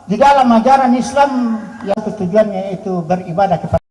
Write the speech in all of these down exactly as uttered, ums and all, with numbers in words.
Di dalam ajaran Islam, yang tujuannya itu beribadah kepada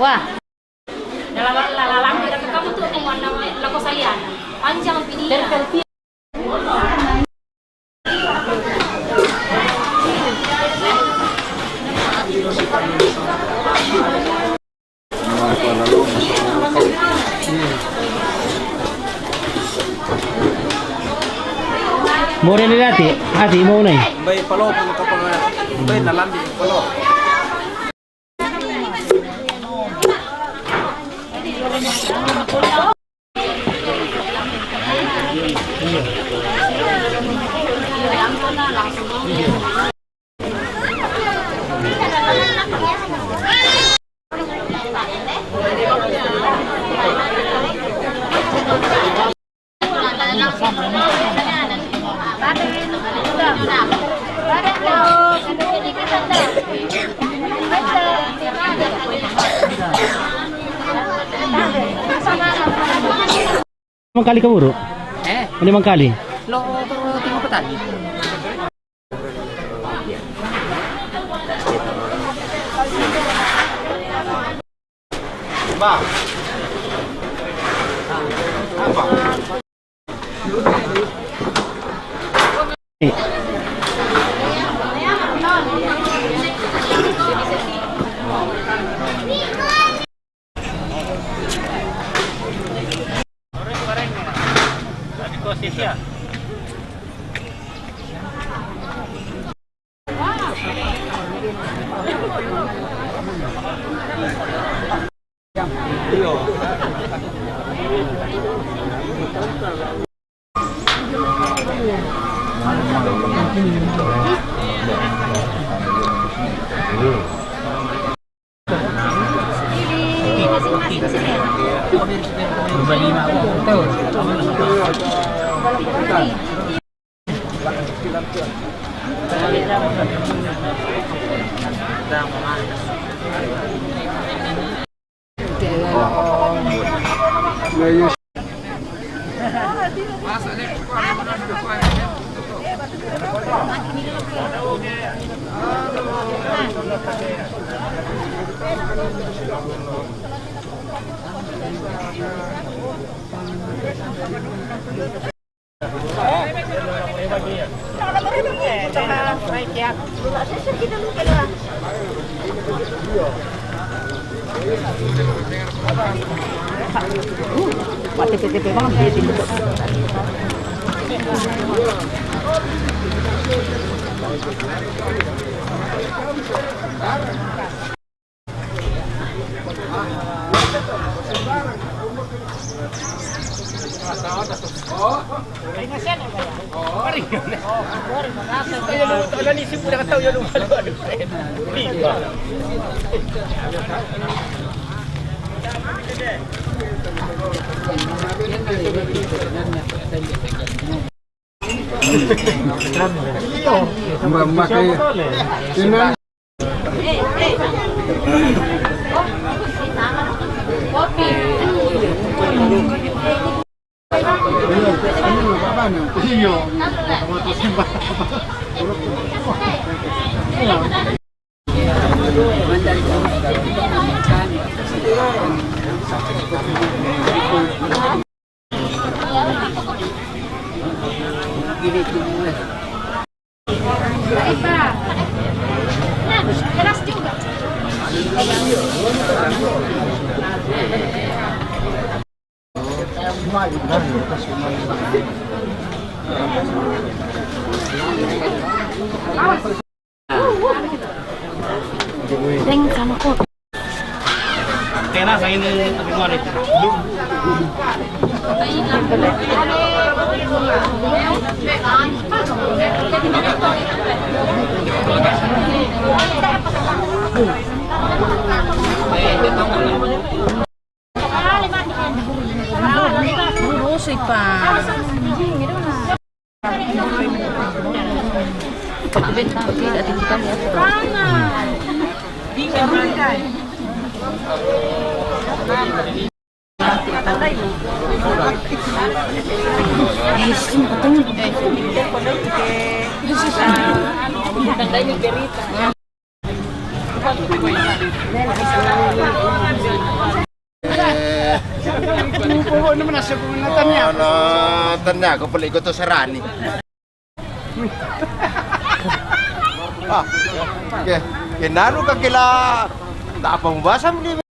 Wah. Dalam la-, la-, la-, kamu tuh mau nama lako salian. Panjang pilihan. Mau ni ati, ati mau ni. Bai palo pun kapal, bai nalan di palo. Mangkali ka, Buru? Eh? Ano mangkali? Lo, pero tinggal petani. Memakai ini. Iya. Teng sama ko. Tena sa ini, ano nga rin? Uy, pa. Ano, tanda ko pala, ikaw to sarani. Ah, okay. Kinano ka kila, tapang ba sa mga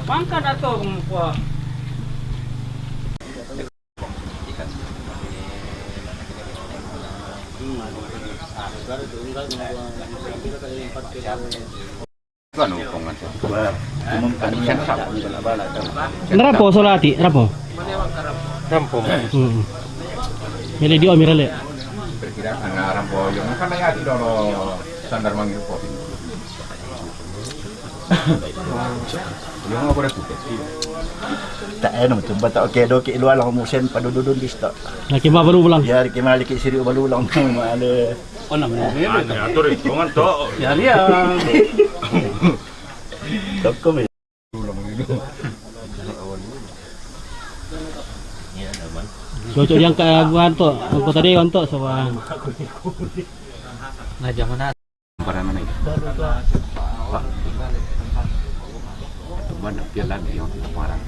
Bangka na to, mga kuha. Ano kung ano? Narapo, sulati, rapo. Rampo. Mm. Mele di o mirale. Perkiraan nga rampo yung kanayati doon, sandar mangyupo. Yung mga pura puti. Ta, eh, no, tumba ta, okay, do, ki, ilwa lang mo sen, padududun, bisto. Naki mabalu lang. Yari, ki, mali, ki, siri, ubalu lang, mali. Oh, naman. Ano, ato rin, kung anto. Yari, ah. Dagko, eh. Yan naman. Cocok yang ka, buwan to. Ang kota de, to, sa buwan. Nga, diyan mo na. Para na, eh. Ah. Buwan, ang piyalan, eh, yung parang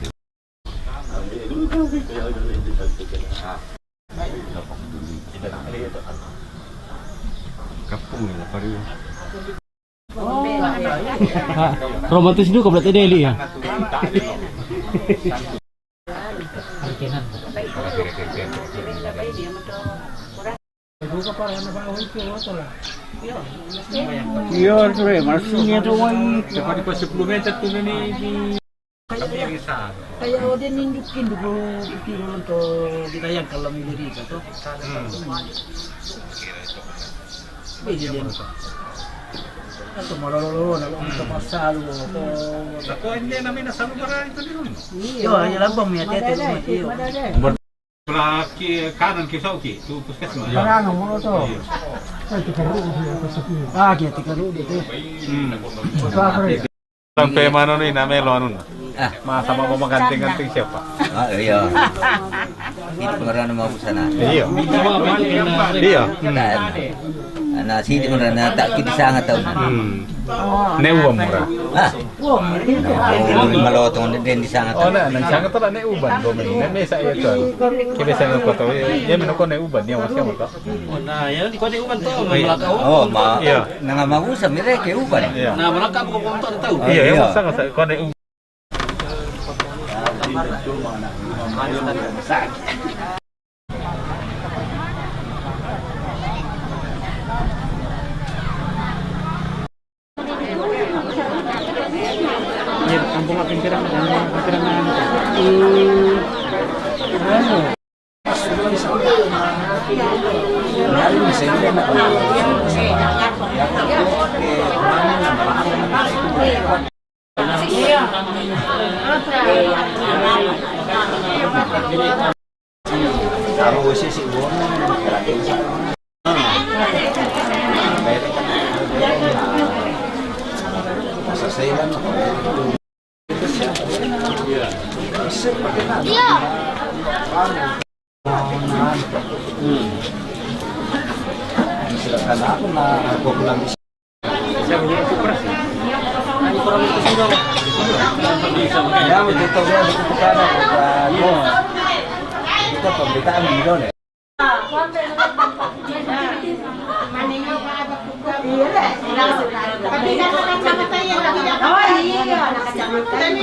Kapung ni, lapar ni. Ha, romantis juga berarti dia, Li, ya? Iya, tu, eh, maksudnya tu, wai. Dapat di pos sepuluh meter tu ni, di. Kayak, kayak dia ninduk-ninduk, oh, gitu, nonton di layang kalau milih itu, tuh. Hmm. Beda dia. Atau malah lolo, nak lolo, hmm, pasal, lolo, atau. Atau ini namanya salu barang itu di rumah. Iya, iya, lampung, ya, tete, rumah, iya. Sebelah ki-, kanan ki, sau ki, tu puskesmas. Iya. Kanan, nomor tu. Iya. Eh, tiga ribu dia, tu sepi. Ah, dia tiga ribu dia tu. Hmm. Sampai mana ni, nama lo anu? Ah. Masa mau mengganti-ganti siapa? Ah, iya. Ini pengeran mau ke sana. Iya. Iya. Hmm. Nah, sini pengeran tak kita sangat tahu. Hmm. Ne uban mura. Ah. Malotong den di sanga. Oh, na, na sanga to ne uban do me. Ne me sa ya to. Ke be sanga ko to. Ya me no ko ne uban ya wasi mo to. Oh, na, ya di ko ne uban to. Oh, ma. Iya. Na nga magusa mire ke uban. Iya. Na malaka ko ko to tau. Iya, ya sanga sa ko ne uban. Iya, kampung Apin Pirang, kampung Apin Pirang. Hmm. Anu. Iya. Hmm. Silakan aku nak, aku pulang di sini. Ya, betul, ya, betul, betul, betul. Kita pemberitaan, betul, ya? Oh, iya, anak kecamatan.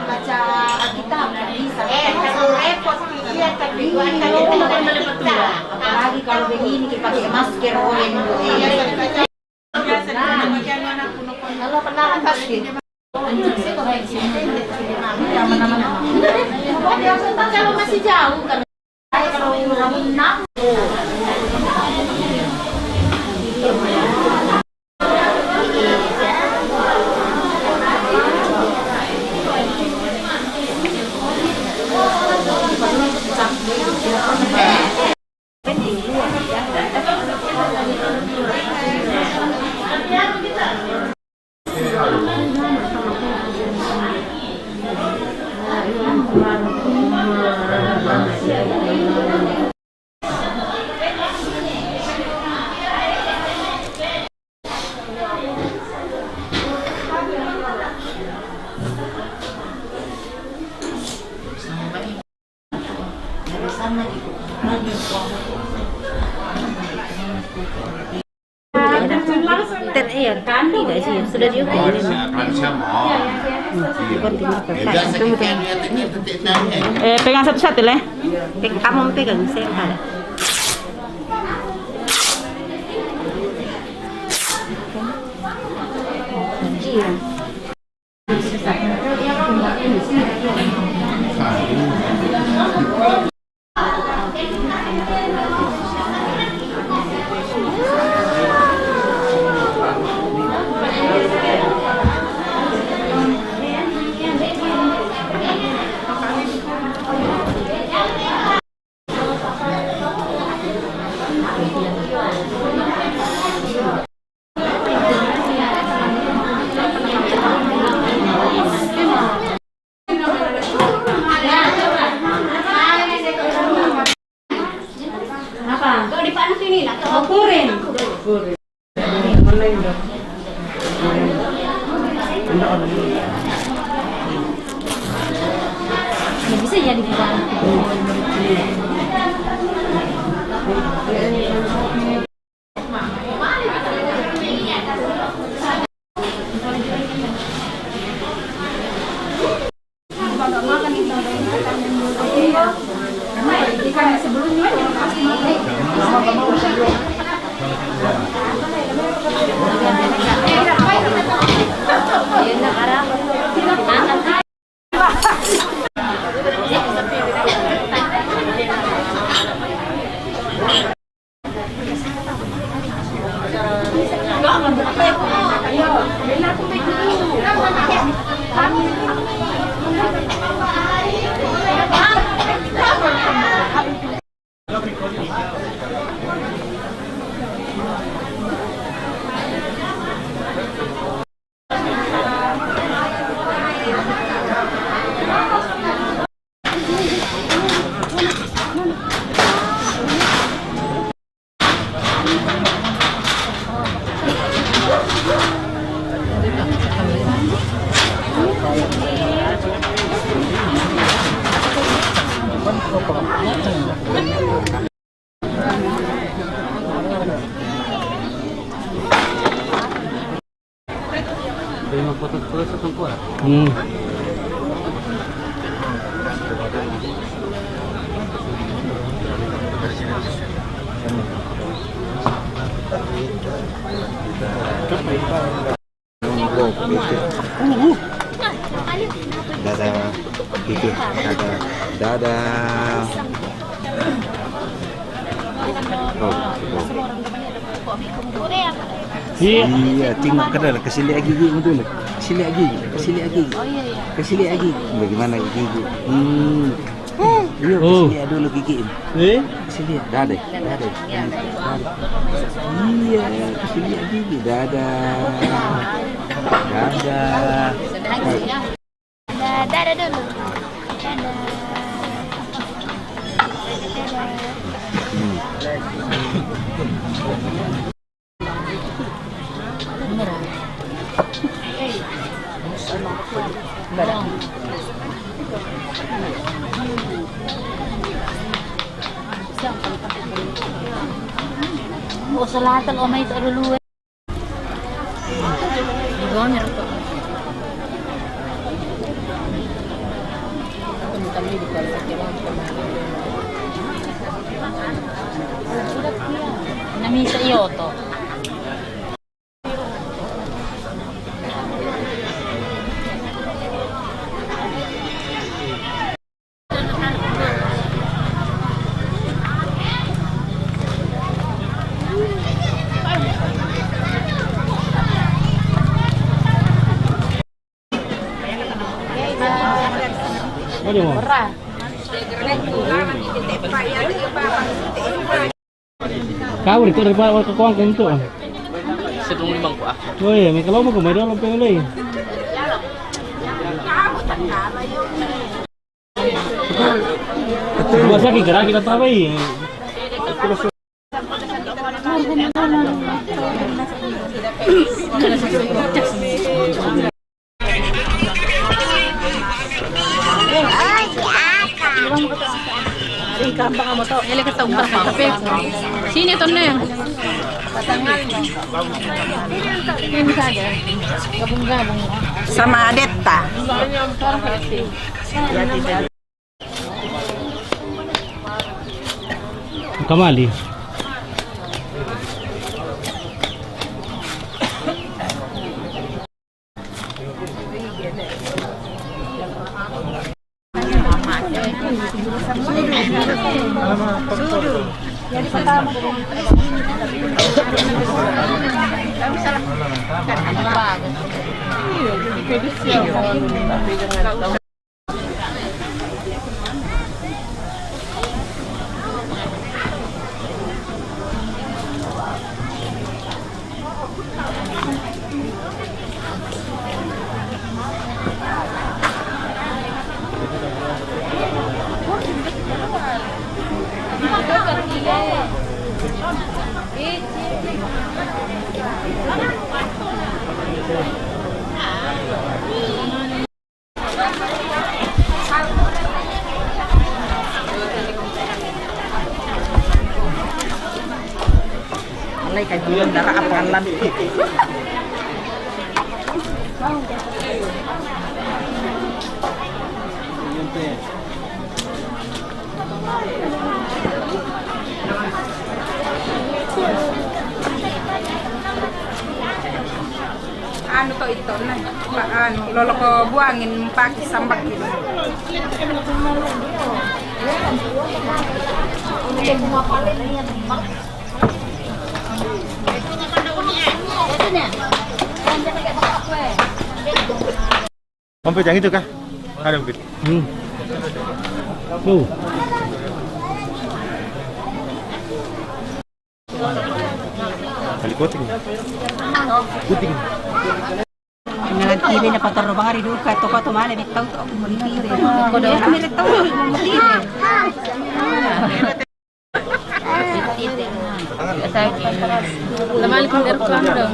Baca Alkitab, nggak bisa. Eh, kalau repot, iya, tapi iya, bukan kita. Apalagi kalau begini, kita pakai masker, oh, yang iya, iya. Kalau kena kan pasti. Kalau masih jauh, kalau Ter-, iya, tidak sih, sudah diukur ini, Mak. Continue, Kakak. Tunggu, tunggu. Eh, pegang satu-satu, Le. Peg-, kamu pegang, saya enggak ada. Iya. Apa? Kau di panas ini, nak kau kurin. Ya, bisa jadi bukan. Terima foto terus atau kuat? Hmm. Dadah. Kiki, dadah. Dadah. Oh, oh. Iya. Iya, tengok ke dalam. Kasih lihat gigi mu dulu. Kasih lihat gigi. Kasih lihat gigi. Kasih lihat gigi. Bagaimana gigi? Hmm. Iya, oh. Kasih lihat dulu gigi. Eh? Kasih lihat. Dadah, dadah. Dadah. Iya, kasih lihat gigi. Dadah. Dadah. Dadah, dadah dulu. Dadah. Dadah. Hmm. Oh, selatan, oh, may ito, luluwi. Gawin niya ito. Namisa iyo to. Ano mo? Kau itu dari bawah ke kuang itu. Sedung limang ku ah. Oh iya, may kalaw mo kung may doon ang pengulay. Bukas lagi, gara kita tahu eh. Sino ito na yan? Sama Adetta. Kamali. Lai ka jual darah apa lan. Anu to ito na. Pa-, anu, lolo ko buangin paki sambak gitu. Sampai yang itu kah? Ada begitu. Hmm. Tuh. Balik kuting. Kuting. Dengan kiri na patar bang hari duka to, to mana bitau to aku mau kiri. Kau dah ambil tahu mau kiri. Teman kau dari Kuandong.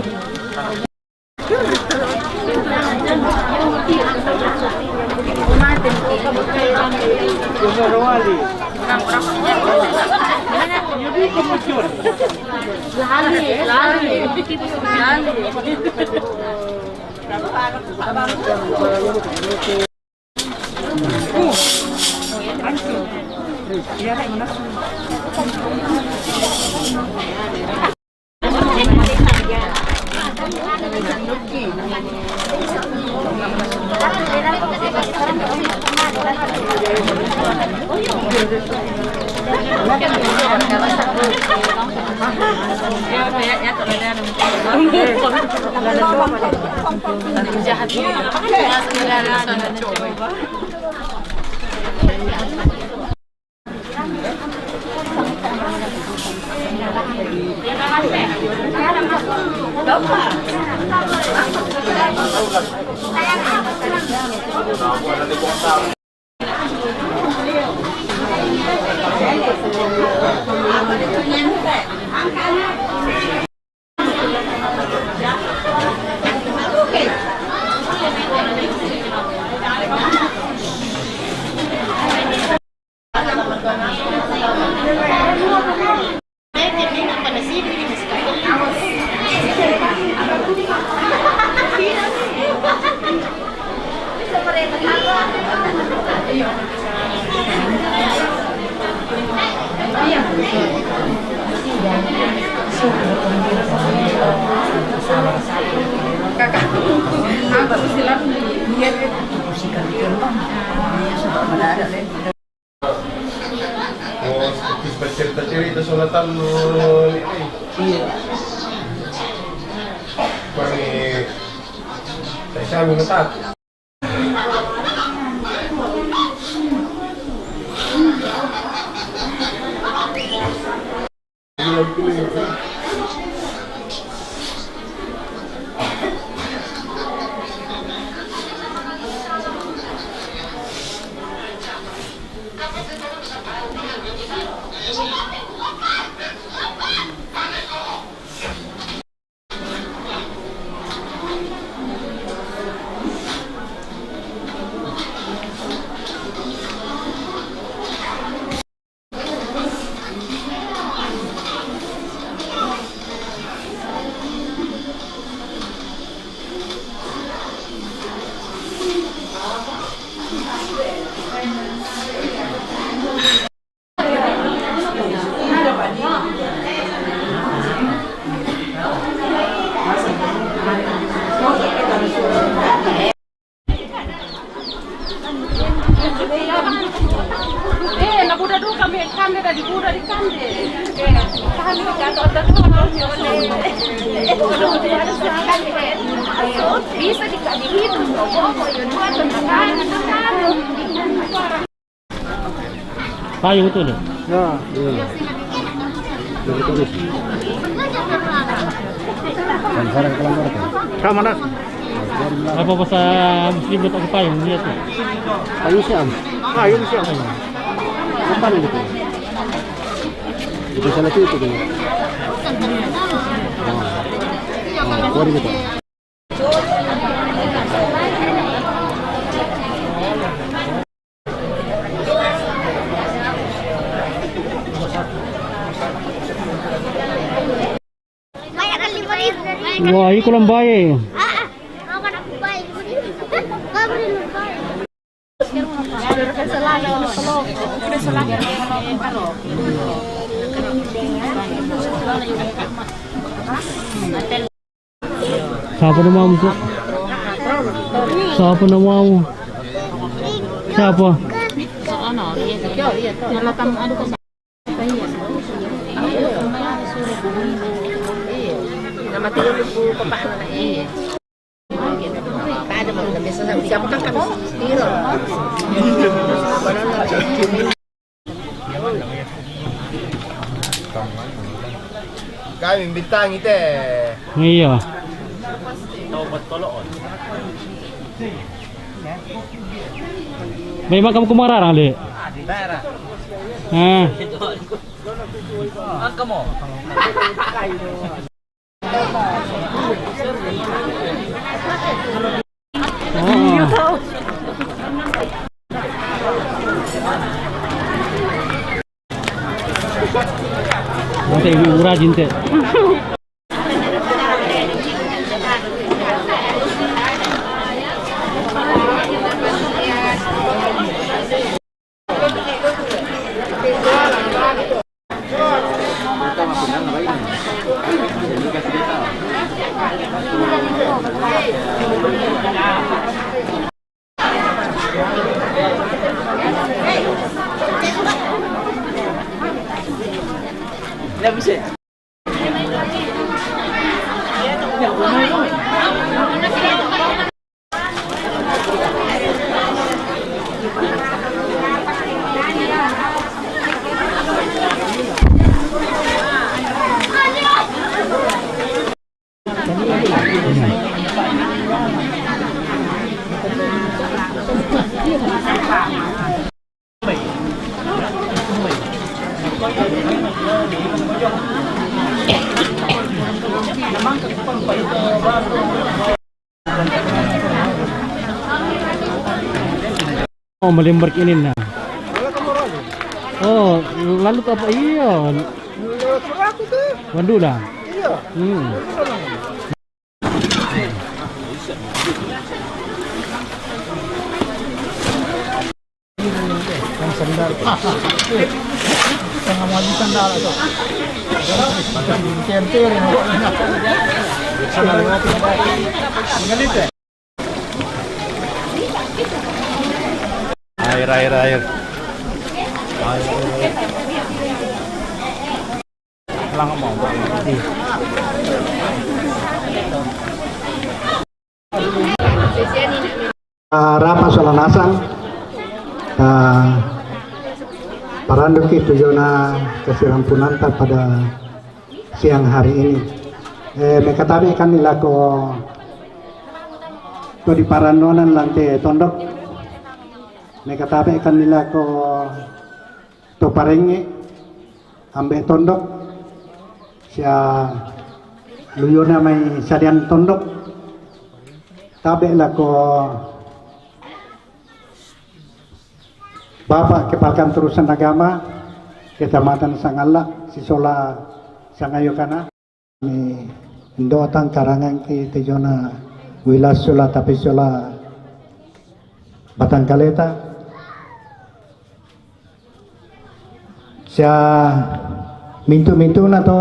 Kakak, aku silang lihat. Oh, seperti cerita-cerita sunatan ni. Iya. Kami tak bisa minta. Eh, na buda duka me kande da di buda di kande. Bisa di, dihitung. Payung itu deh. Ya. Iya. Betul. Kak, mana? Apa bahasa Muslim itu payung dia tuh? Payung Siam. Payung Siam. Apa nih gitu? Itu salah itu tuh. Oh. Oh, sorry gitu. Wah, iko lambai. Siapa namamu, Kak? Siapa namamu? Siapa? Kami bintang ite. Iya. Memang kamu kumararang, Le? Ah. Oh. Nanti ibu rajin teh. Oh, malimbar ini nah. Oh, lalu apa iya? Lewat surat itu. Wandu lah. Iya. Hmm. Yang sendal. Tengah maju sendal itu. Tentir ini. Sana lewat. Mengelit ya? Air, air, air. Air, air, air. Lang mo. Ah, rapa sola nasang. Ah, parandu ki tu jona kasirampunanta pada siang hari ini. Eh, mekatabe kami lako to di parandonan lante tondok. Mekatabe kami lako to parenge ambe tondok. Sia luyona mai sadian tondok. Tabe lako Bapak Kepala Kantor Urusan Agama Kecamatan Sangalla, sisola sangayo kana. Mi ndotang karangan ki tejona wilas sola tapi sola Batangkaleta. Sia mintu-mintuna to,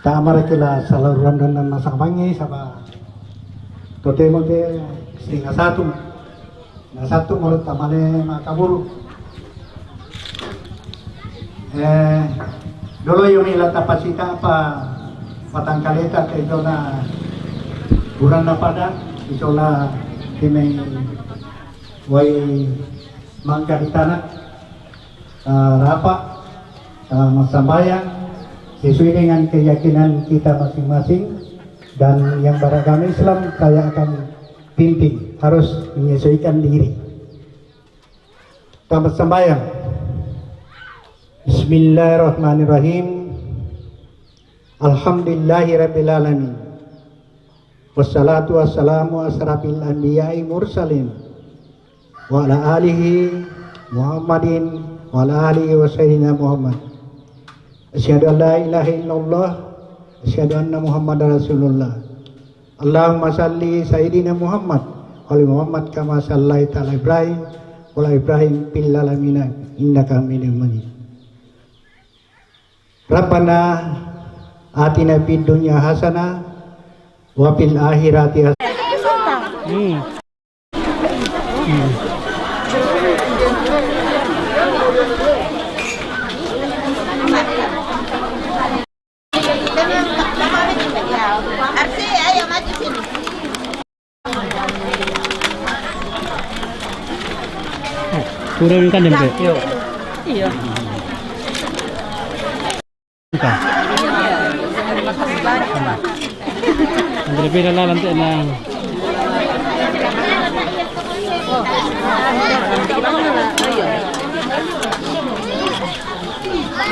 tamara kila salaruan dona nasamangi saba. Totemo te setengah satu. Na satu mulut tamane makaburu. Eh, dolo yo mi lata pasita apa Batangkaleta ke zona Buran Napada, isola kemeng wai mangga di tanah, eh, rapa, eh, masambayang sesuai dengan keyakinan kita masing-masing, dan yang beragama Islam saya akan pimpin, harus menyesuaikan diri. Tamat sambayang. Bismillahirrahmanirrahim. Alhamdulillahirabbil alamin. Wassalatu wassalamu asrafil anbiya'i mursalin wa ala alihi Muhammadin wa ala alihi wa sayyidina Muhammad. Asyhadu an la ilaha illallah Asyhadu anna Muhammadar Rasulullah. Allahumma salli sayyidina Muhammad wa ali Muhammad kama sallaita ala Ibrahim wa ala Ibrahim fil alamina innaka Hamidum Majid. Rabbana atina fid dunya hasanah wa fil akhirati hasanah. Hmm. Hmm. Kurang kan, Dempe? Iya. Iya. Bukan. Ang pinapira na lang, te, na.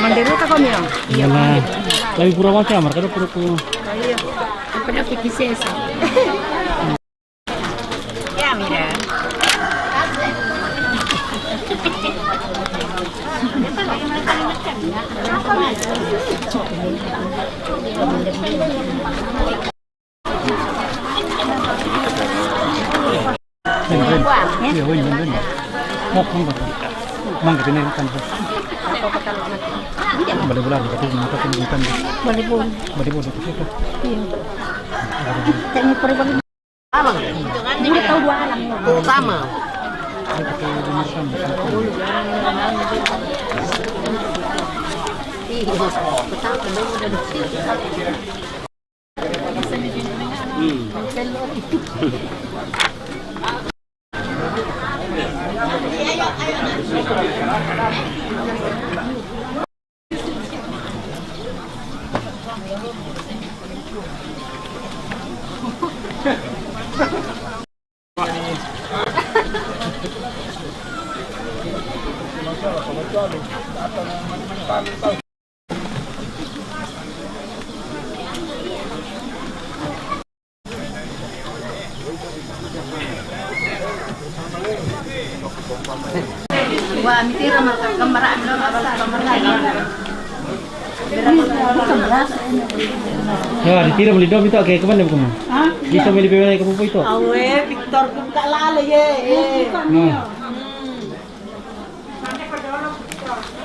Mandiru ka kami, oh? Iya, na. Labi pura macam, marka pura ku. Iya. Apa dah fikir sesa? Ya, mira. Ren, ren. Iya, ren, ren, ren. Mau, mau, mau. Mang, kita ni kan. Balik bola, kita tu, maka tu bukan. Balik bola. Balik bola, kita tu. Iya. Kayaknya perlu balik. Alang. Dulu tahu dua alang. Pertama. Iya, pertama, baru udah di situ. Hmm. Wah, mitira marka gambar, ambil gambar. Ya, ditira beli dom itu, oke, kemana bukan? Hah? Bisa beli beli ke pupuk itu? Awe, Victor, buka lala, ye, ye. Nah.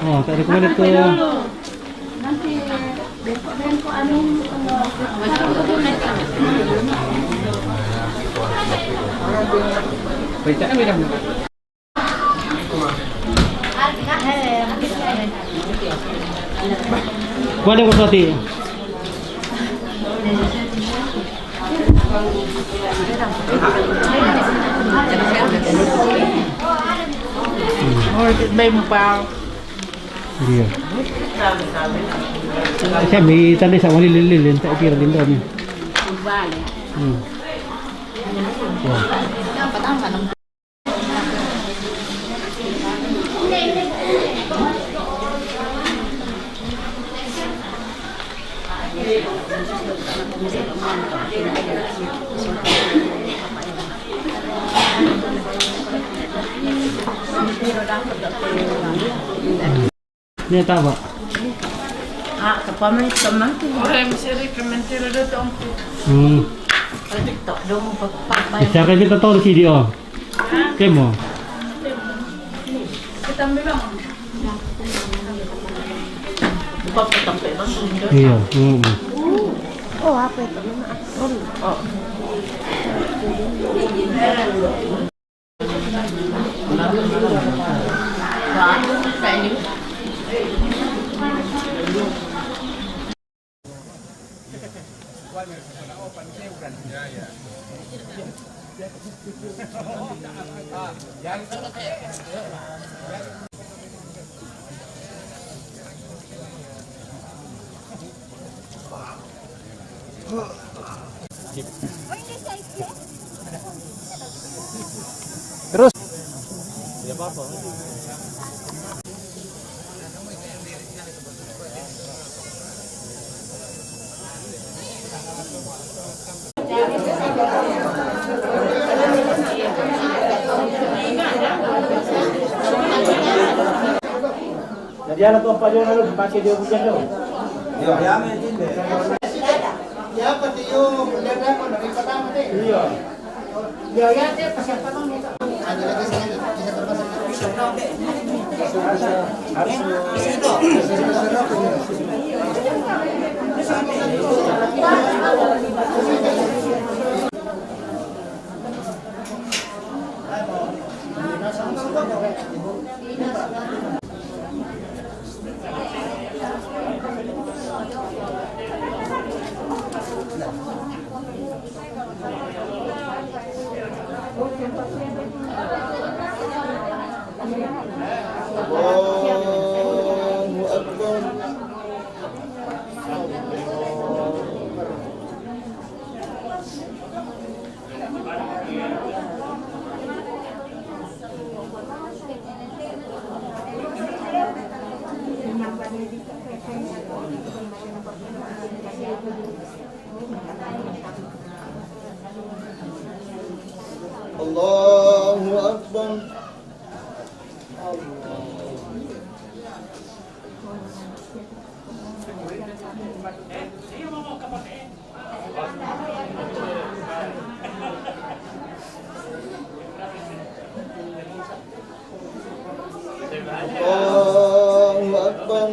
Oh, tak ada kemana tu. Nanti bengkok-bengkok anu. Baik, tak ada dah. Kau ada kau sati. Iya. Saya ambil tadi sama lilin-lilin, tak kira lindung ni. Hmm. Wah. Ini tak, Pak? Ah, kapamit ka man. Ora, misiri, pimentira do tongku. Hmm. Ito, do mo pagpapay. Isa ka kita tahu di sini, oh. Kemo. Kita bilang. Buka petang pe bang. Iya, hmm. Oh, apa itu? Oh. Terus. Jadi, ala tu apa dia lalu dipakai dia hujan tu? Ya, ya, mungkin deh. Dapat iyo, dia dapat dari pertama deh. Iya. Ya, ya, dia persiapan. Allahu Akbar. Allahu Akbar.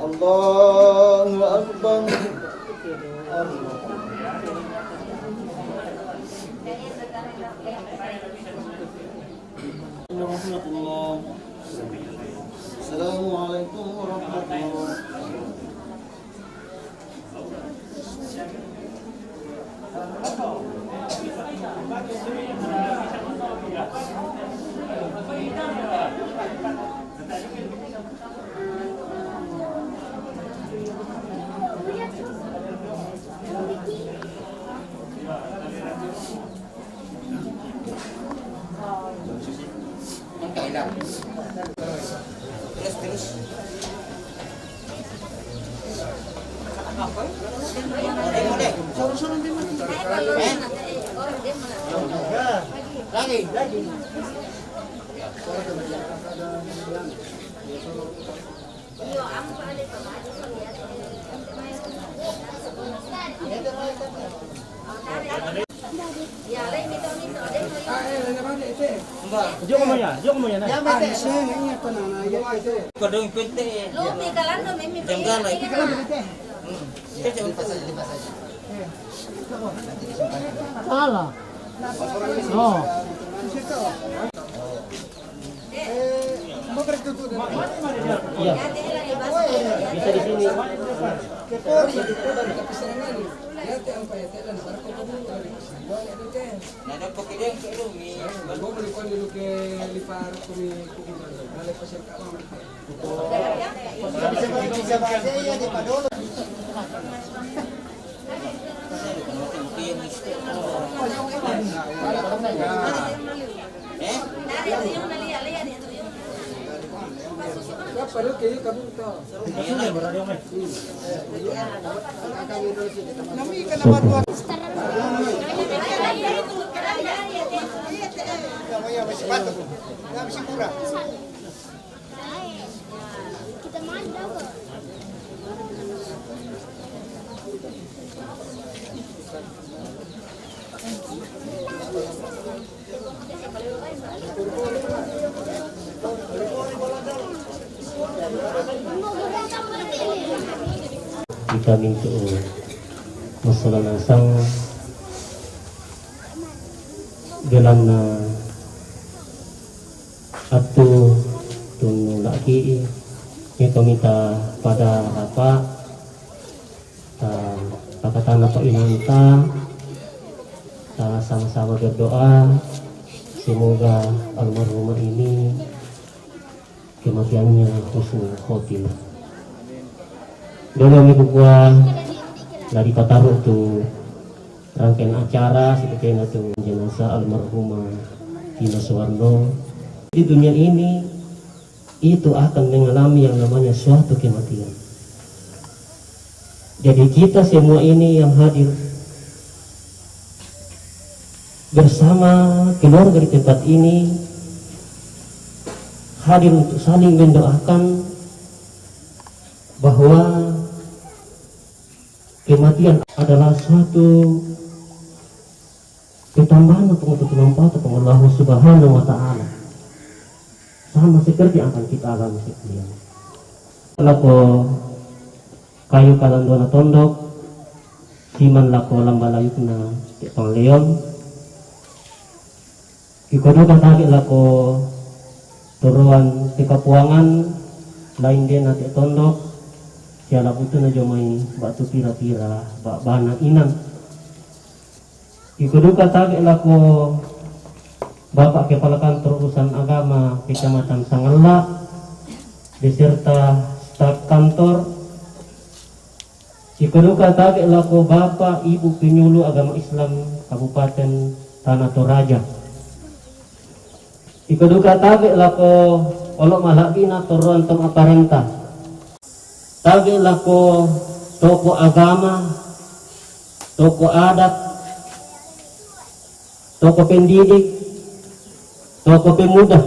Allahu Akbar. Allahu Akbar. Assalamualaikum warahmatullahi wabarakatuh. Terus, terus. Lagi, lagi. Yo kamu ya, yo kamu ya, nah. Lumi kalando, mimi. Jangan lah. Salah. No. Iya. Bisa di sini. Kita minta masalah nasang gelamna atu tunu laki itu minta pada apa, ta pakatana pa inanta, ta sama-sama berdoa semoga almarhumah ini kematiannya husnul khotimah. Dolo mi kukua dari pataru tu rangkaian acara seperti itu jenazah almarhumah Tina Suwarno. Di dunia ini itu akan mengalami yang namanya suatu kematian. Jadi kita semua ini yang hadir bersama keluarga di tempat ini hadir untuk saling mendoakan bahwa kematian adalah suatu ketambahan untuk, untuk manfaat untuk Allah Subhanahu wa Ta'ala. Sama seperti yang akan kita alami sekalian. Lako kayu kalandona tondok, siman lako lambalayukna te pangleon. Iko duka tabe lako toroan te kapuangan, lain dena te tondok, siala butuna jomai batu pira-pira, ba-, bana inan. Iko duka tabe lako Bapak Kepala Kantor Urusan Agama Kecamatan Sangella beserta staf kantor. Iko duka tabe lako Bapak Ibu Penyuluh Agama Islam Kabupaten Tanah Toraja. Iko duka tabe lako olo malabina toroan tong aparenta. Tabe lako tokoh agama, tokoh adat, tokoh pendidik, tokoh pemuda.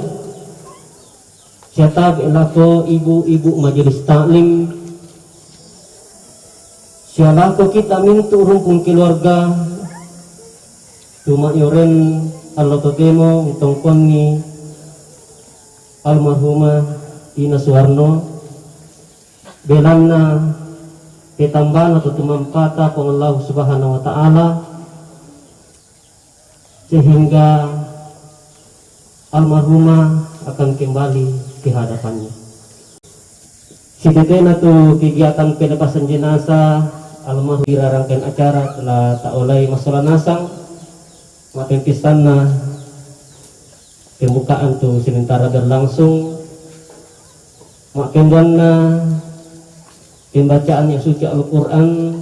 Sia tabe lako ibu-ibu majelis taklim. Sia lako kita mintu rumpun keluarga. Tuma ioren allo totemo untongkonni almarhumah Ina Suwarno. Belanna petambana to tumampata Puang Allah Subhanahu wa Ta'ala, sehingga almarhumah akan kembali ke hadapannya. Sitetena tu kegiatan pelepasan jenazah almarhum, ira rangkaian acara telah taolai masola nasang, mapempisanna pembukaan tu sementara berlangsung, mapendanna pembacaan yang suci Al-Quran,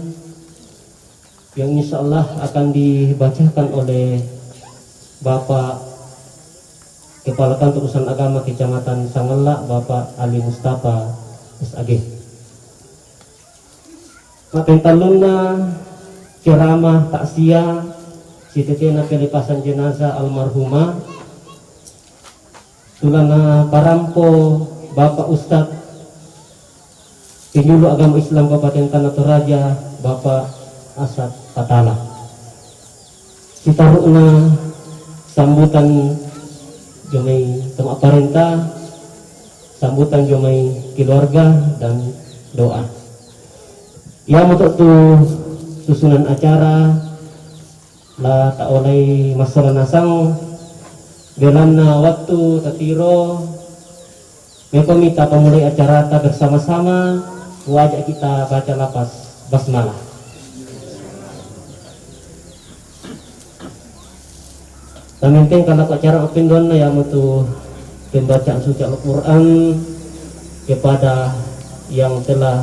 yang insya Allah akan dibacakan oleh Bapak Kepala Kantor Urusan Agama Kecamatan Sangella, Bapak Ali Mustafa, S A G. Mapentallunna ceramah takziah sitetena pelepasan jenazah almarhumah, tulana parampo Bapak Ustadz Penyuluh Agama Islam Kabupaten Tanah Toraja, Bapak Asad Patala. Sitarukna sambutan jomai tama parenta, sambutan jomai keluarga dan doa. Ia mutuk tu susunan acara la taolai masola nasang, belanna waktu tatiro. Meko mita pamulai acarata bersama-sama, wajak kita baca lafaz basmalah. Namenteng kalau acara open doang ya mutu pembacaan suci Al-Quran kepada yang telah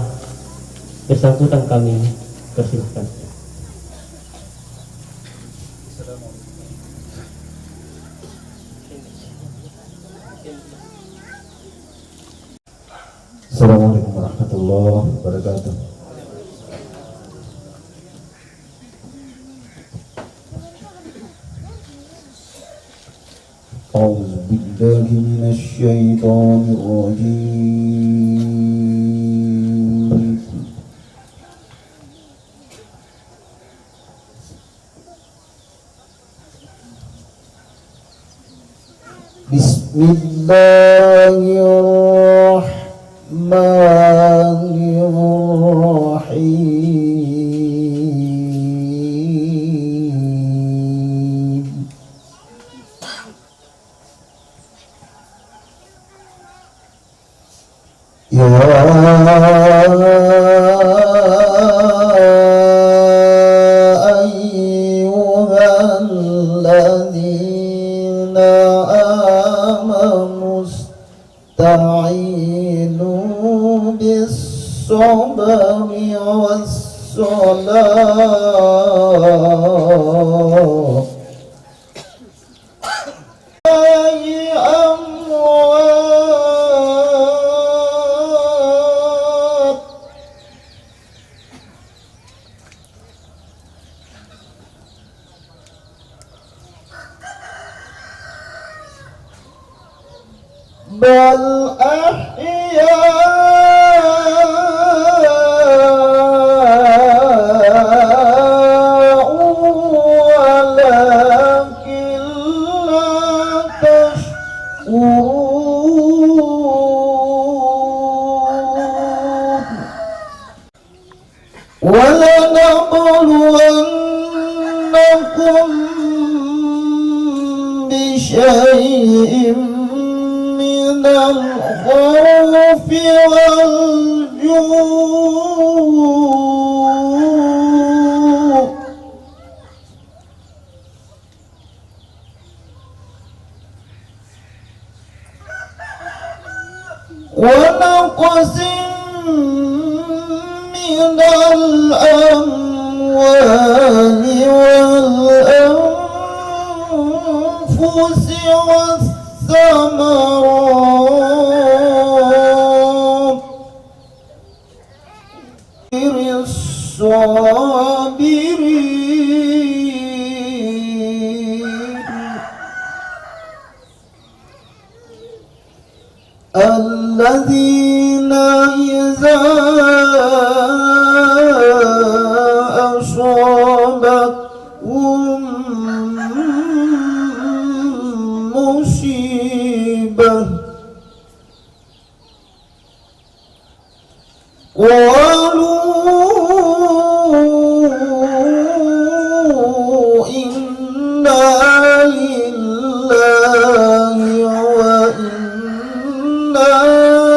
bersangkutan kami persilahkan. Assalamualaikum warahmatullahi wabarakatuh. أعوذ بالله من الشيطان الرجيم. بسم الله الرحمن الرحيم. يا أيها الذين آمنوا استعينوا بالصبر والصلاة. أموات. أحياء ولكن لا تشعرون. ولنبلونكم بشيء من الخوف والجوع ونقص من الأموال والأنفس والثمرات. الصابرين الذين إذا أصابتهم مصيبة قالوا إنا لله وإنا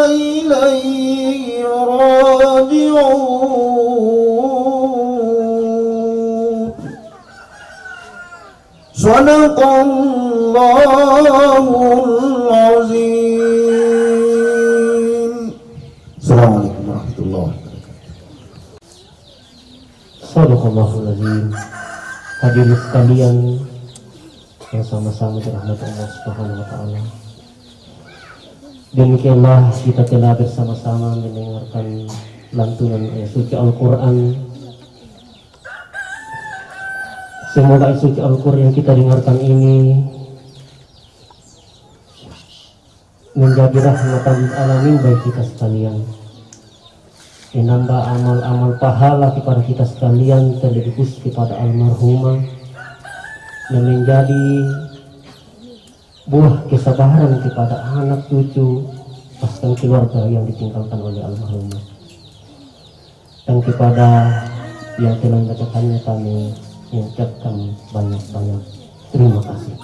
إليه راجعون. صدق الله العظيم. السلام عليكم ورحمة الله وبركاته. Sadaqallahul azim. Hadirin sekalian yang sama-sama dirahmati Allah Subhanahu wa taala. Demikianlah kita telah bersama-sama mendengarkan lantunan ayat suci Al-Qur'an. Semoga ayat suci Al-Qur'an yang kita dengarkan ini menjadi rahmatan lil alamin bagi kita sekalian. Menambah amal-amal pahala kepada kita sekalian, terlebih khusus kepada almarhumah, dan menjadi buah kesabaran kepada anak cucu, bahkan keluarga yang ditinggalkan oleh almarhumah. Dan kepada yang telah membacakannya, kami mengucapkan banyak-banyak terima kasih.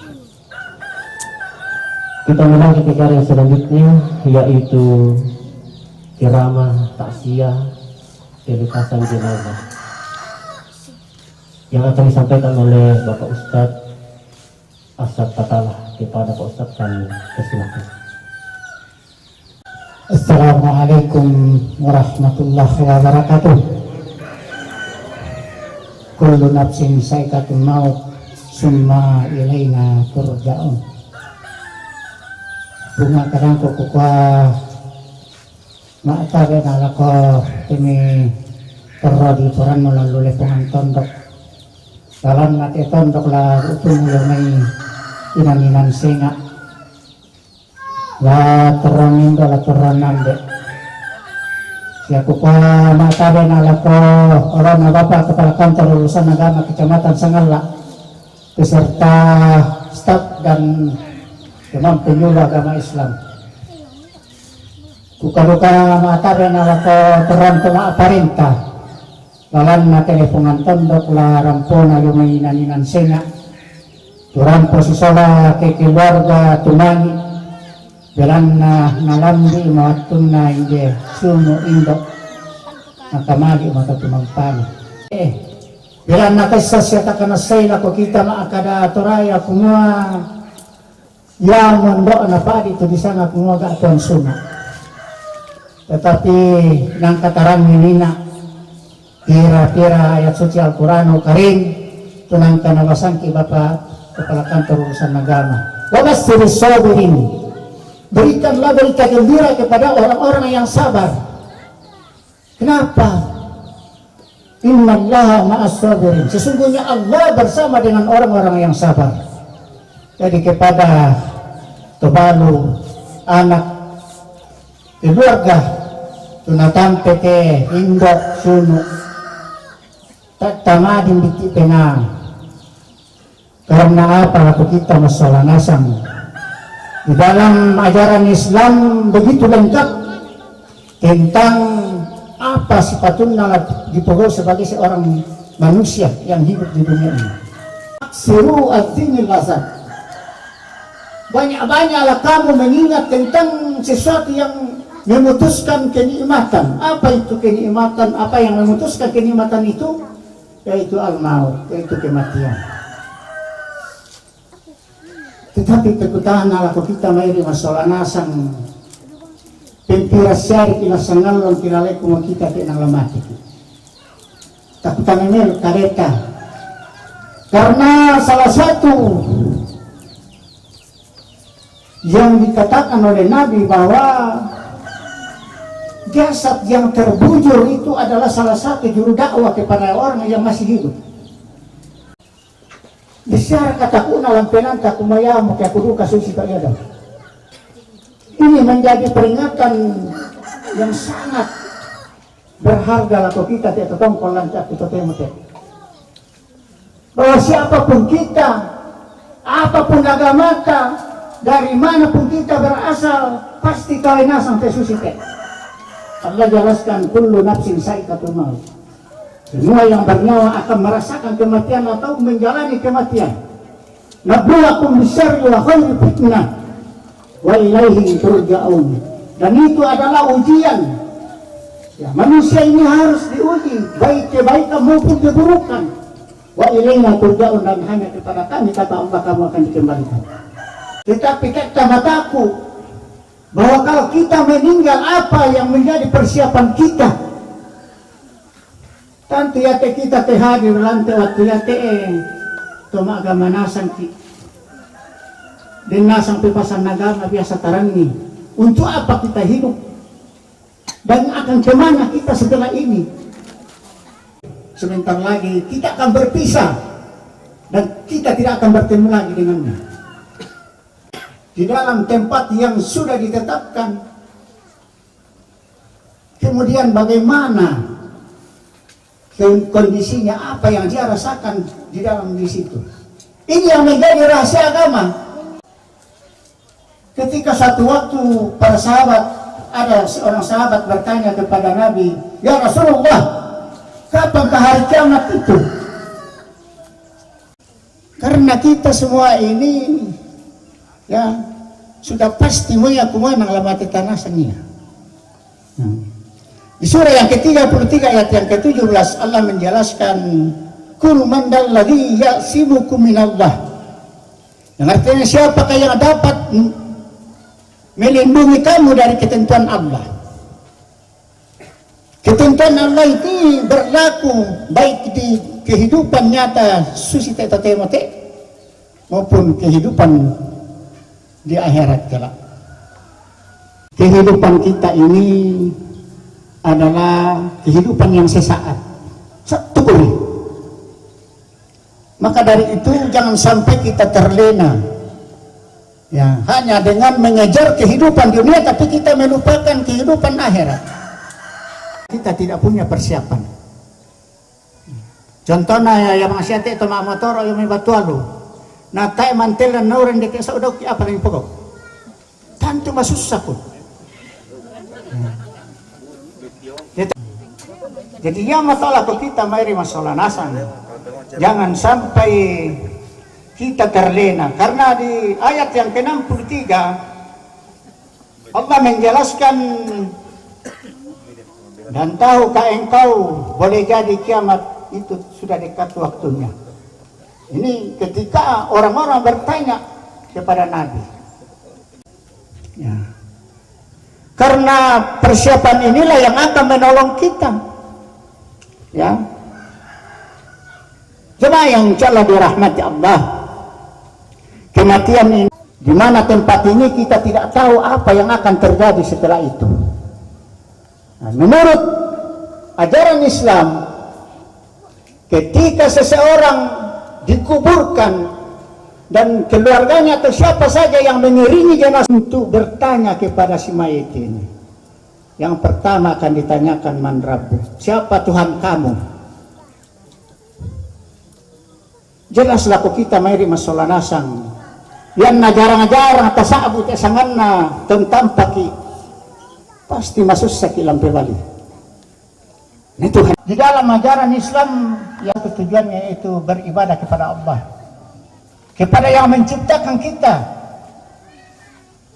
Kita melanjut ke acara yang selanjutnya, yaitu ceramah takziah pelepasan jenazah yang akan disampaikan oleh Bapak Ustadz Asad Patalah. Kepada Pak Ustadz kami persilakan. Assalamualaikum warahmatullahi wabarakatuh. Kullu nafsin sa'iqatul maut summa ilaina turja'un. Bunga kadang ko kukua ma'tabe na lako timi terro di toran melalui lepongan tondok. Dalam nate tondok la utung ulo mai inan-inan senga. La terang indo la terang nande. Siaku pa ma'tabe na lako olona Bapak Kepala Kantor Urusan Agama Kecamatan Sangalla beserta staf dan imam penyuluh agama Islam. Kukaluka ma'tabe na lako terang ko ma'parenta. Lalanna telepongan tondok la rampona inan-inan senga. Turampo sisola ke keluarga tumani. Belanna nalambi mawattunna inje sumu indo. Nakamali maka tumampani. Eh, belanna kessa siatakana sai lako kita ma'kada toraya kumua Iamo ndo'na padi tu disanga kumua ga' tuan suma. Tetapi nangka tarangi nina pira-pira ayat suci Al-Quranul Karim tu nangka nabasangki Bapak Kepala Kantor Urusan Agama. Wa basyiris sabirin. Berikanlah berita gembira kepada orang-orang yang sabar. Kenapa? Innallaha ma'as sabirin. Sesungguhnya Allah bersama dengan orang-orang yang sabar. Jadi kepada tobalu, anak, Keluarga, tuna tampe te, indo, sunu, tatta mading diki penang. Karena apa lako kita massola nasang? Di dalam ajaran Islam begitu lengkap tentang apa sipatunna la-, dipogau sebagai seorang manusia yang hidup di dunia ini. Aksiru adzikri lazat. Banyak-banyaklah kamu mengingat tentang sesuatu yang memutuskan kenikmatan. Apa itu kenikmatan? Apa yang memutuskan kenikmatan itu? Yaitu al-maut, yaitu kematian. Tetapi takutana lako kita mairi massola nasang, pempira siari kila sangallong kila lekuma kita te nang lamati. Takutana melo kareta. Karena salah satu yang dikatakan oleh Nabi bahwa jasad yang terbujur itu adalah salah satu juru dakwah kepada orang yang masih hidup. Bicara katakuna lampenanta kumayamu ke kuduka susi tak ada. Ini menjadi peringatan yang sangat berharga lako kita te totongko lanca kita temo te. Bahwa siapapun kita, apapun agamata, dari mana pun kita berasal, pasti kawai nasang te susi te. Allah jelaskan, "Kullu nafsin saikatul maut." Semua yang bernyawa akan merasakan kematian atau menjalani kematian. "Nabluwakum bisyarri wa khairi fitnah, wa ilaihi turja'un." Dan itu adalah ujian. Ya, manusia ini harus diuji, baik kebaikan maupun keburukan. "Wa ilaina turja'un," dan hanya kepada kami, kata Allah, kamu akan dikembalikan. Tetapi kata mataku, bahwa kalau kita meninggal, apa yang menjadi persiapan kita? Tantu yate kita te hadir lante waktu yate, eh, to magama nasang ki. Dan nasang pepasan agama biasa tarangi. Untuk apa kita hidup? Dan akan kemana kita setelah ini? Sebentar lagi kita akan berpisah dan kita tidak akan bertemu lagi dengannya. Di dalam tempat yang sudah ditetapkan, kemudian bagaimana ke-, kondisinya, apa yang dia rasakan di dalam di situ. Ini yang menjadi rahasia agama. Ketika satu waktu para sahabat, ada seorang sahabat bertanya kepada Nabi, "Ya Rasulullah, kapankah hari kiamat itu?" Karena kita semua ini, ya, sudah pasti moya kumanang lamate tanah senia. Nah, di surah yang ketiga puluh tiga ayat yang ketujuh belas, Allah menjelaskan, "Qul man dzalladzi ya'simukum minallah." Yang artinya, siapakah yang dapat m-, melindungi kamu dari ketentuan Allah? Ketentuan Allah itu berlaku baik di kehidupan nyata susi te totemo te, maupun kehidupan di akhirat kelak. Kehidupan kita ini adalah kehidupan yang sesaat. Satu kali. Maka dari itu, jangan sampai kita terlena. Ya, hanya dengan mengejar kehidupan dunia, tapi kita melupakan kehidupan akhirat. Kita tidak punya persiapan. Contohnya, ya, yang masih ate to ma motor, yang mi batu alu. Nah, tai mantel dan nauren deke sa udah ki apa lagi pokok. Tantu masussa ko. Ya, jadi, ya, masalah ko kita mairi masalah nasang. Jangan sampai kita terlena. Karena di ayat yang keenam puluh tiga, Allah menjelaskan, "Dan tahukah engkau, boleh jadi kiamat itu sudah dekat waktunya." Ini ketika orang-orang bertanya kepada Nabi. Ya. Karena persiapan inilah yang akan menolong kita. Ya. Jemaah yang insyaallah dirahmati Allah. Kematian ini, di mana tempat ini kita tidak tahu apa yang akan terjadi setelah itu. Nah, menurut ajaran Islam, ketika seseorang dikuburkan dan keluarganya atau siapa saja yang mengiringi jenazah untuk bertanya kepada si mayit ini, Yang pertama akan ditanyakan, "Man Rabbu?" Siapa Tuhan kamu? Jelas lako kita mai ri masola nasang. Yang na jarang-jarang tasa'bu te sanganna tentang paki, pasti masussaki lampe bali. Ini Tuhan. Di dalam ajaran Islam, yang tujuannya itu beribadah kepada Allah, kepada yang menciptakan kita.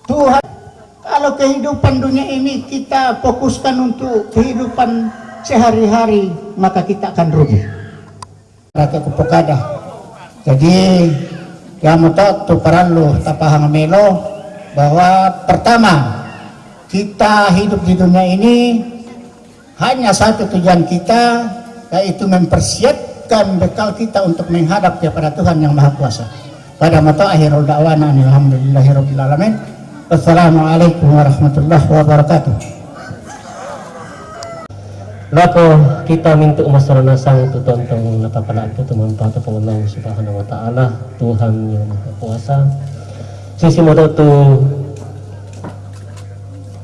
Tuhan, kalau kehidupan dunia ini kita fokuskan untuk kehidupan sehari-hari, maka kita akan rugi. Rata kupukada. Jadi, yang mutat tu parallu tapahang melo bahwa pertama, kita hidup di dunia ini hanya satu tujuan kita, yaitu mempersiapkan bekal kita untuk menghadap kepada Tuhan yang Maha Kuasa. Pada mata akhirul da'wana alhamdulillahirabbil alamin. Wassalamualaikum warahmatullahi wabarakatuh. Lako kita mintu masola nasang tu tontong na papala tu tumampa tu Allah Subhanahu wa Ta'ala, Tuhan yang Maha Kuasa. Sisi moto tu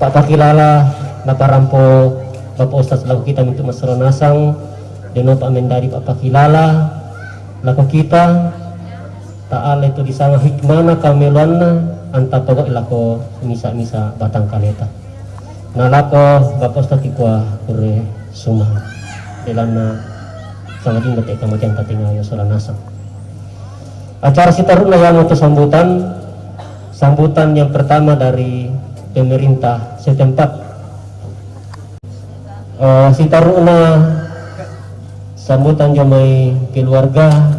papakilala na parampo Bapak Ustaz lako kita mintu masola nasang, deno pa mendari papakilala lako kita, ta'ala itu disanga hikmana kameloanna, anta pogau lako misa-misa batang kaleta. Na lako Bapak Ustaz kikua kure suma. Belanna sangadinna te kamajan tatengayo sola nasang. Acara sitaru'na yamo tu sambutan, sambutan yang pertama dari pemerintah setempat. Eh, sitaru'na sambutan jo mai keluarga,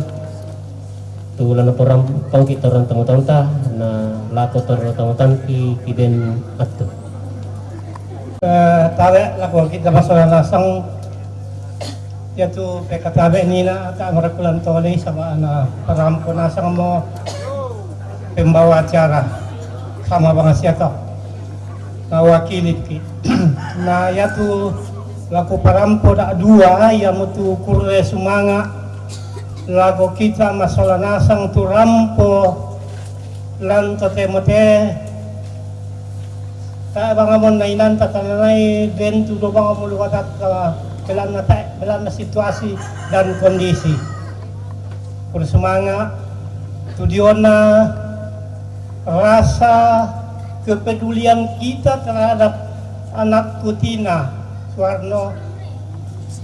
tu lana porampau kita orang tama-tamata, na lako toro tama-tamaki ki ben attu. Eh, tabe lako kita masola nasang, yaitu pekatabe nina ata marakulan tole sama ana parampo nasang mo pembawa acara sama bangasiato. Na wakili ki. Na yaitu lako parampo da dua, yamo tu kurre sumanga lako kita masola nasang tu rampo lan to te mote. Tae bangamon na inanta tananai den tu do bangamon lukatak, eh, belanna tae, belanna situasi dan kondisi. Kurre sumanga tu diona rasa kepedulian kita terhadap anakku Tina Suwarno.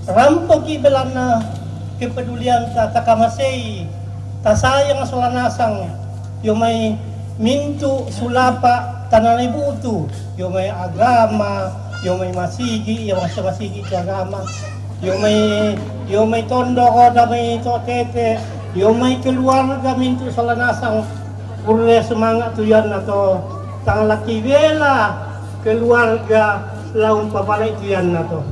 Rampoki belanna kepedulianta, takamasei, tasayang sola nasang, yo mai mintu sulapa tananai butu, yo mai agama, yo mai masigi, yo mai masigi tu agama, yo mai, yo mai tondoko, da mai to tete, yo mai keluarga mintu sola nasang, kurre sumanga tu yanna to, tang laki bela keluarga laung papalai tu yanna to.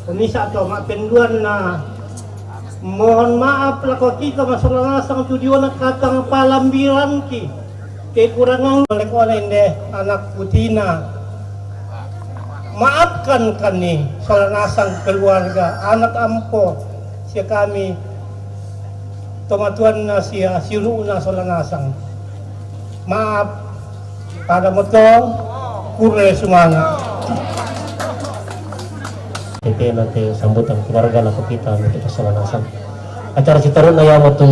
Misa to ma'penduanna. Mohon maaf lako kita masola nasang tu diona katang palambiranki. Kekurangan leko inde anakku Tina. Maafkan kami sola nasang keluarga, anak ampo, sia kami tomatuanna sia siulu'na sola nasang. Maaf, pada moto, kurre sumanga. Tete nate sambutan keluarga lako kita nate sola nasang. Acara sitaru'na yamo tu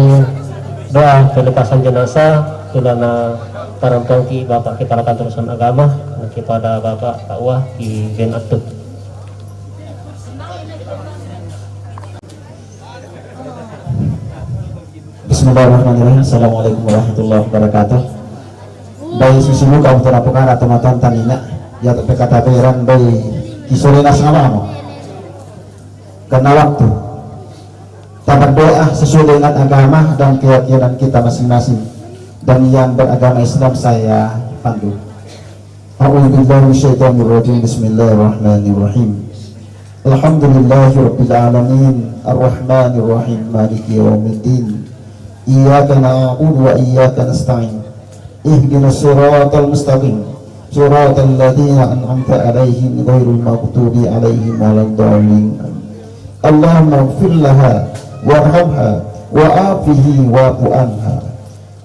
doa pelepasan jenazah, tu lana parampauki Bapak Kepala Kantor Urusan Agama, na kepada Bapak Ta'wa ki ben attu. Bismillahirrahmanirrahim. Assalamualaikum warahmatullahi wabarakatuh. Bai susi luka untuk napukana teman-teman ina, ya tapi kata beran bai isolena sama mo. Karena waktu kita berdoa sesuai dengan agama dan keyakinan kita masing-masing. Dan yang beragama Islam saya pandu. A'udzu billahi minasyaitonir rajim. Bismillahirrahmanirrahim. Alhamdulillahi rabbil alamin. Arrahmanirrahim. Maliki yaumiddin. Iyyaka na'budu wa iyyaka nasta'in. Ihdinas siratal mustaqim. Siratal ladzina an'amta 'alaihim ghairil maghdubi 'alaihim waladdallin. Allahumma ighfir laha warhamha wa afihi wa'fu anha.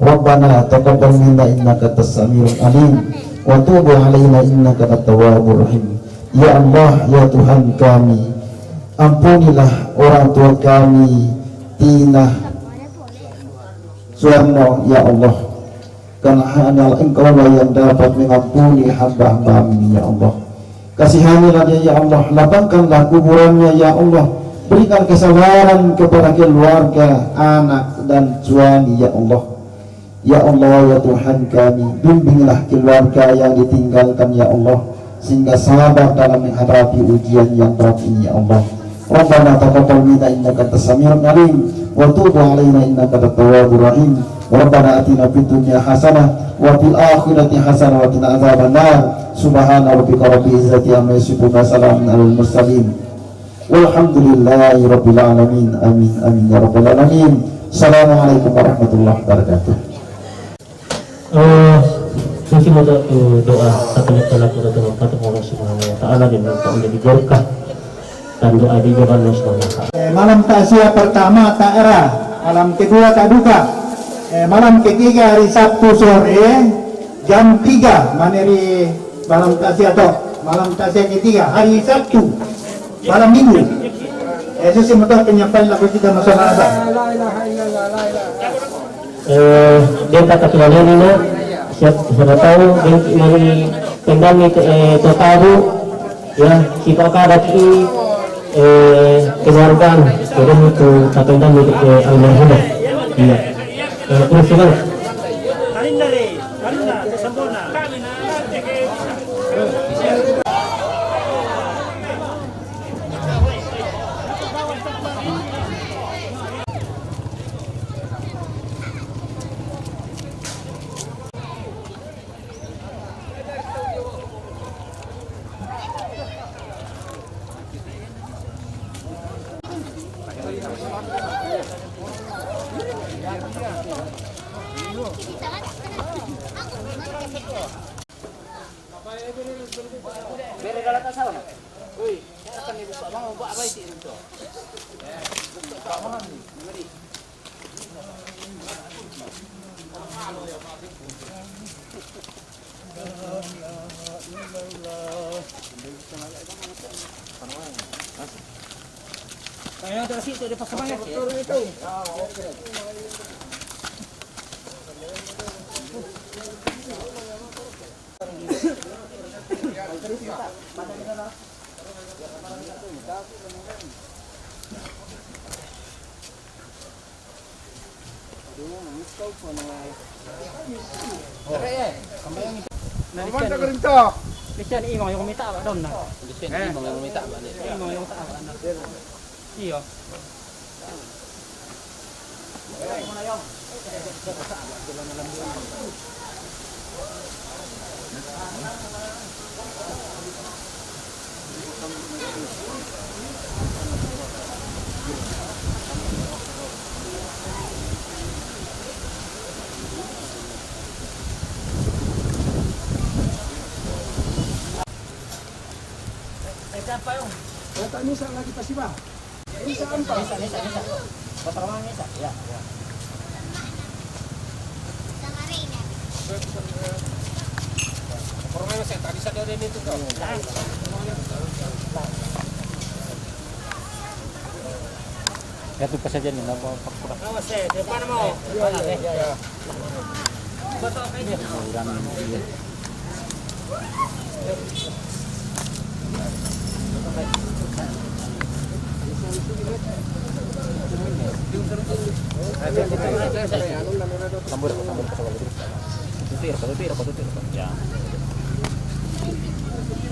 Rabbana taqabbal minna innaka antas samiul alim. وتب علينا إنك أنت التواب الرحيم. Ya Allah, ya Tuhan kami, ampunilah orang tua kami, Tina Suwarno, ya Allah. Karena hanya Engkaulah yang dapat mengampuni hamba-hamba-Mu ini, ya Allah. Kasihanilah dia, ya Allah. Lapangkanlah kuburannya, ya Allah. Berikan kesabaran kepada keluarga, anak, dan suami, ya Allah. Ya Allah, ya Tuhan kami, bimbinglah keluarga yang ditinggalkan, ya Allah, sehingga sabar dalam menghadapi ujian yang berat ini, ya Allah. ربنا تقبل منا إنك أنت السميع العليم وتب علينا إنك أنت التواب الرحيم. ربنا آتنا في الدنيا حسنة وفي الآخرة حسنة وقنا عذاب النار. سبحان ربك رب العزة عما يصفون وسلام على المرسلين والحمد لله رب العالمين. آمين، آمين يا رب العالمين. السلام عليكم ورحمة الله وبركاته. Eh, susi mo to, eh, doa, sa pinagkalako na to ng patungkol sa mga ta'ala, di mo pa ulit igorka. Dan doa di jaban mo sa mga ta'ala. Eh, malam takziah pertama tak era, malam kedua tak duka. Eh, malam ketiga hari Sabtu sore, jam tiga, maneri malam takziah to. Malam takziah ketiga, hari Sabtu, malam minggu. Eh, susi mo to penyampaian lagu kita masalah apa? Eh, denta katulad ini na, siya, siya tahu, denta mani pendami, eh, tatabu, ya, kita kada ki, eh, keluarga, jadi itu tapendami, eh, almarhumah. Iya. Eh, terus, terus. Lisan imong yung kumita ba doon na? Lisan imong yung kumita ba doon? Imong yung kumita ba doon? Iyo. Ay, siya pa yung. Wala tayo minsan lagi pa siya ba? Minsan pa. Minsan, minsan, minsan. Patrawan minsan. Ya, ya. Por lo menos, eh, tadi sadar ini tuh, Kak. Ya, tuh, pas aja nih, nggak mau paksa. Awas, eh, depan mau. Iya, iya, iya. Betul, kayak gitu. Kurang, iya. Lambur, lambur, lambur. Tutir, tutir, tutir. Ya.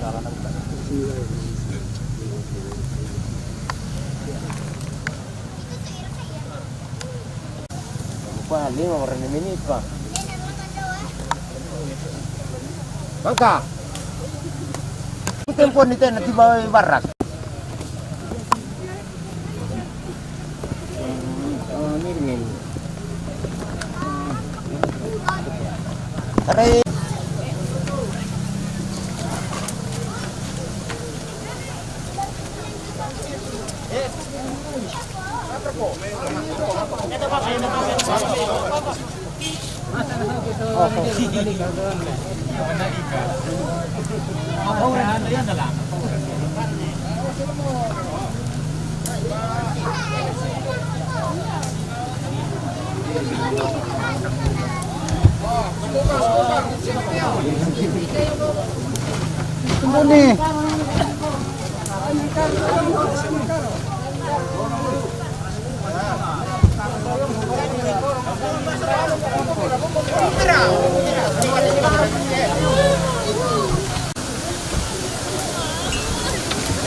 Salah nang. Lupa, lima orang ini, Pak. Bangka. Tempo ni tena tiba barak. Aray.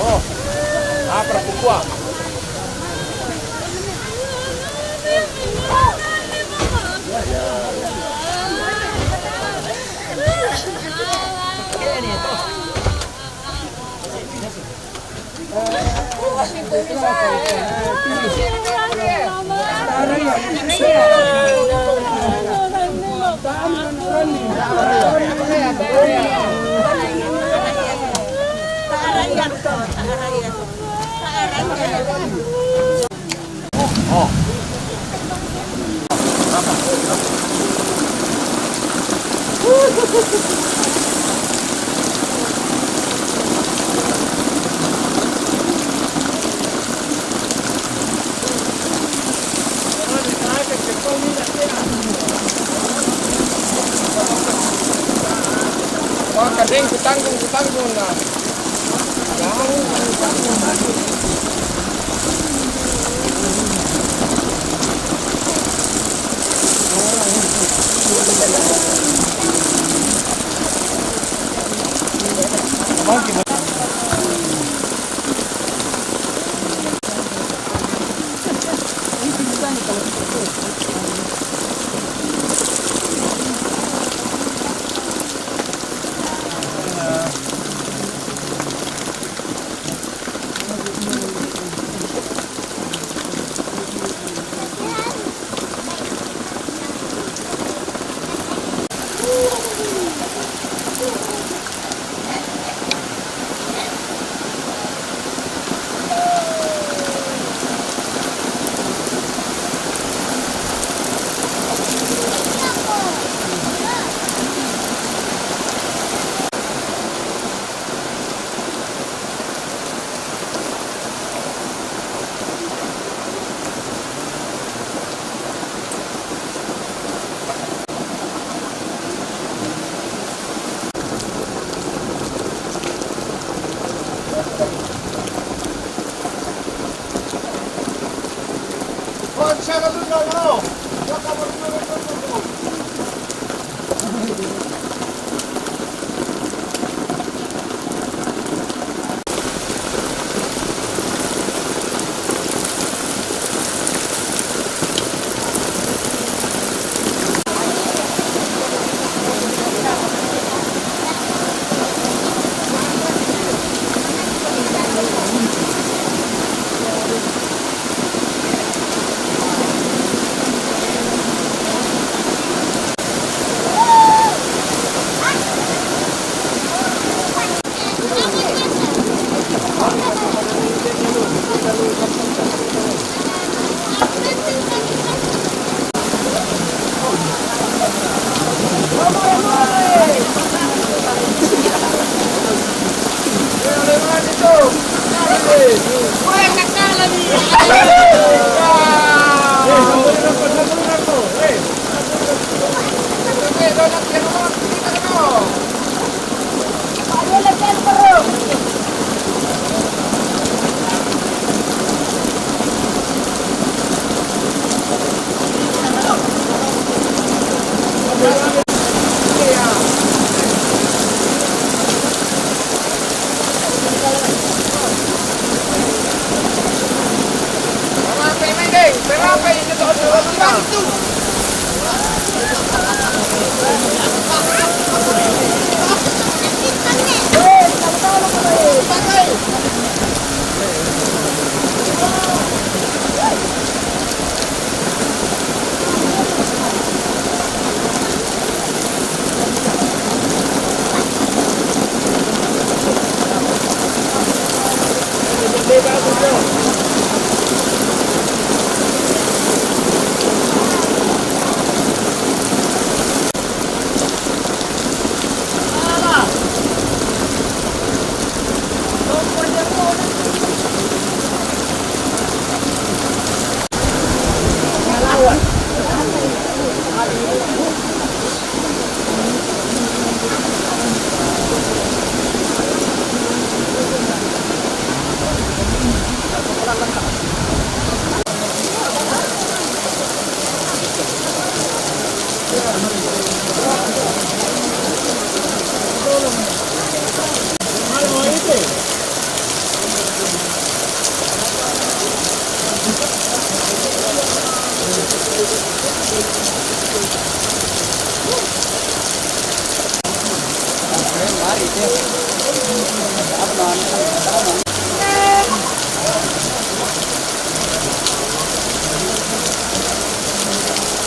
Oh, apre pukua. Wah, kadeng kutanggung, kutanggung na.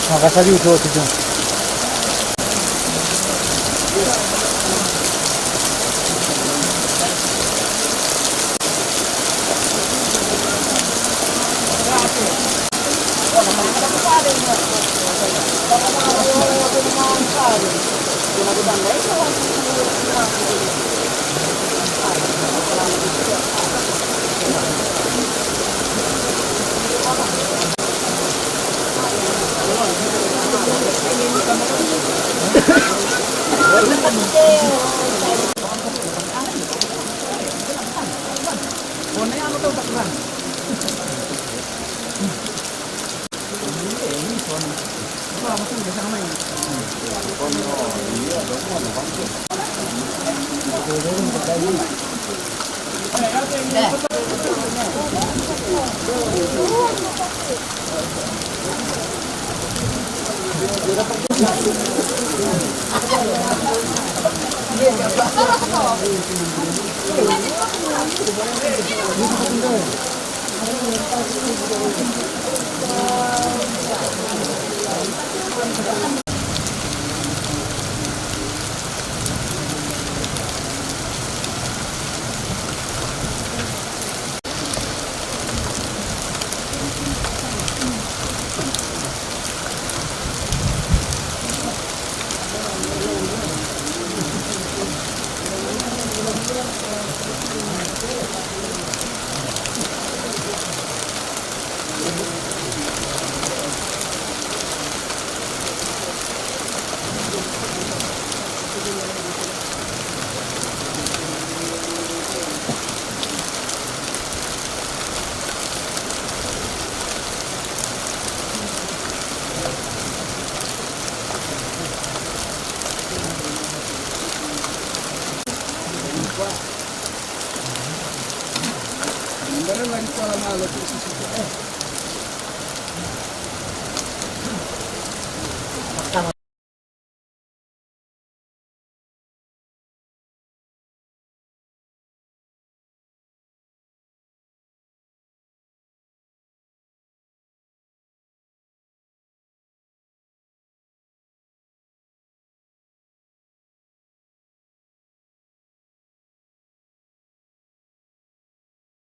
Makasari utoto.